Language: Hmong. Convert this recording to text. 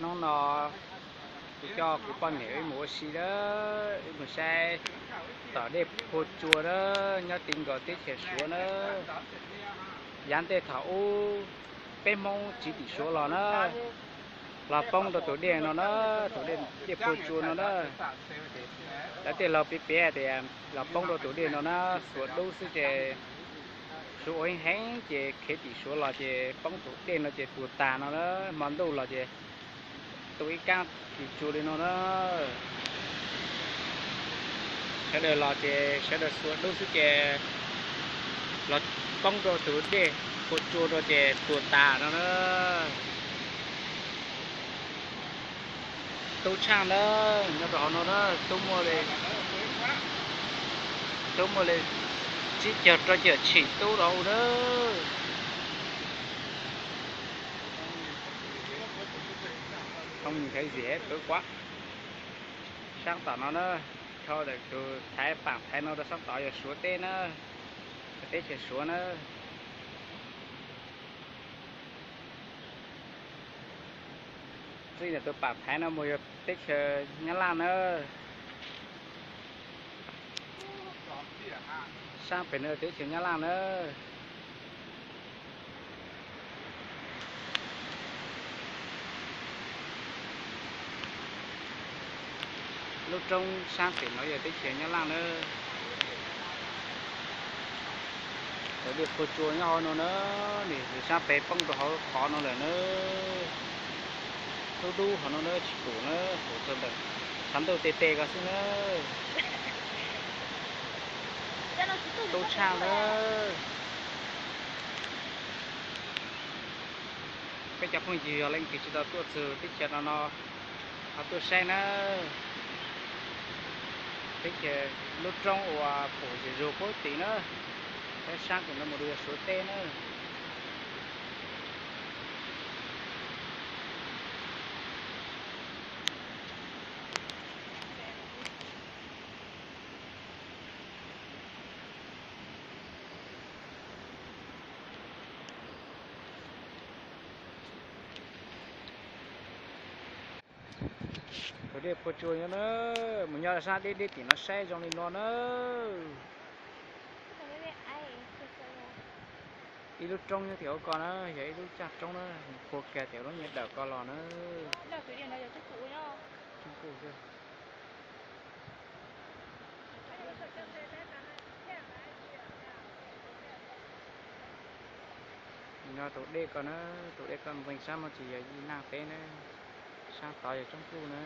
Hnub no kuv coj kuv poj niam wb mus ua si na, wb mus saib tom dej Phua Tsua na, nyob ti nkaus teb chaws Suav na. Yav ntej thaum ub peb Hmoob tsiv tim Suav los na, los poob rau tus dej no na, tus dej Phua Tsua no na. Lawv tej laus piav piav tias los poob rau tus dej no na, Suav dub xwb ces Suav ua heev heev ces khiav tim Suav los ces poob tus dej no ces tuag tas no na, hmo ntuj los ces tu ib kaab kis tsua li no na. Sawv daws los ces sawv daws Suav dub xwb ces los poob rau tus dej Phua Tsua rau ces tuag tas no na. Tub Tshaaj na, nyob rau hauv no na, tub muaj li, tub muaj li tsib caug rau caum tshim tub rau hauv na. Không nhìn thấy gì hết, tối quá. Saab tom no na, thaum ntawd tus thaiv paam thaiv no rau saab tod yog Suav teb na, teb chaws Suav na. Txij ntawm tus paam thaiv no mus yog teb chaws Nyab Laj na. Saab pem no teb chaws Nyab Laj na. Lub roob saab pem no yog teb chaws Nyab Laj na. Cov dej Phua Tsua nyob hauv no na, nws saab pem poob rau hauv qhov no lawm na. Dub dub hauv no na, tsis pum na, pum txog ntawm tshav ntuj tes tes ko xwb na. Tub Tshaaj na. Peb cov phooj ywg yog leej twg tsis tau tuaj txug teb chaws no no, ho tuaj saib na. Teb chaws lub roob uas pum zim zug puag tim na, saib saab tim no mus rau yog Suav teb na. Tus dej Phua Tsua nyob na, mus nyob saab deb deb tim no saib zoo li no na. Ib lub roob nyob tim hauv ko na, yog ib lub caj roob na, puag kiag tim lub nyuag dawm ko los na. Nyob tus dej ko na, tus dej ko nqes saab no tsis yog yij naj teb na, saab tod yog Tsoob Kuj na.